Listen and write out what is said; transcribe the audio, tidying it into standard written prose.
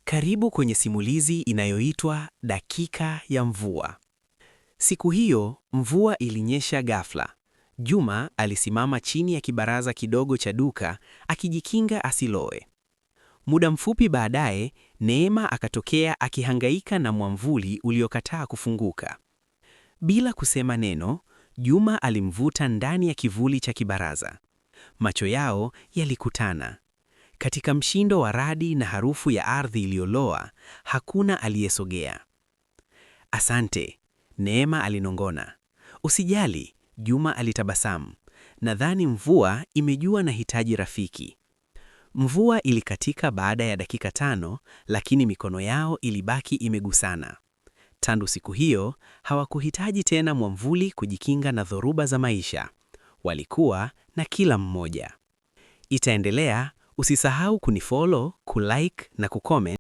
Karibu kwenye simulizi inayoitwa Dakika ya Mvua. Siku hiyo mvua ilinyesha ghafla. Juma alisimama chini ya kibaraza kidogo cha duka akijikinga asilowe. Muda mfupi baadaye, Neema akatokea akihangaika na mwamvuli uliokataa kufunguka. Bila kusema neno, Juma alimvuta ndani ya kivuli cha kibaraza. Macho yao yalikutana. Katika mshindo wa radi na harufu ya ardhi iliyoloa, hakuna aliyesogea. "Asante," Neema alinong'ona. "Usijali," Juma alitabasamu. "Nadhani mvua imejua nahitaji rafiki." Mvua ilikatika baada ya dakika 5, lakini mikono yao ilibaki imegusana. Tangu siku hiyo, hawakuhitaji tena mwamvuli kujikinga na dhoruba za maisha. Walikuwa na kila mmoja. Itaendelea. Usisahau kunifollow, kulike na kucomment.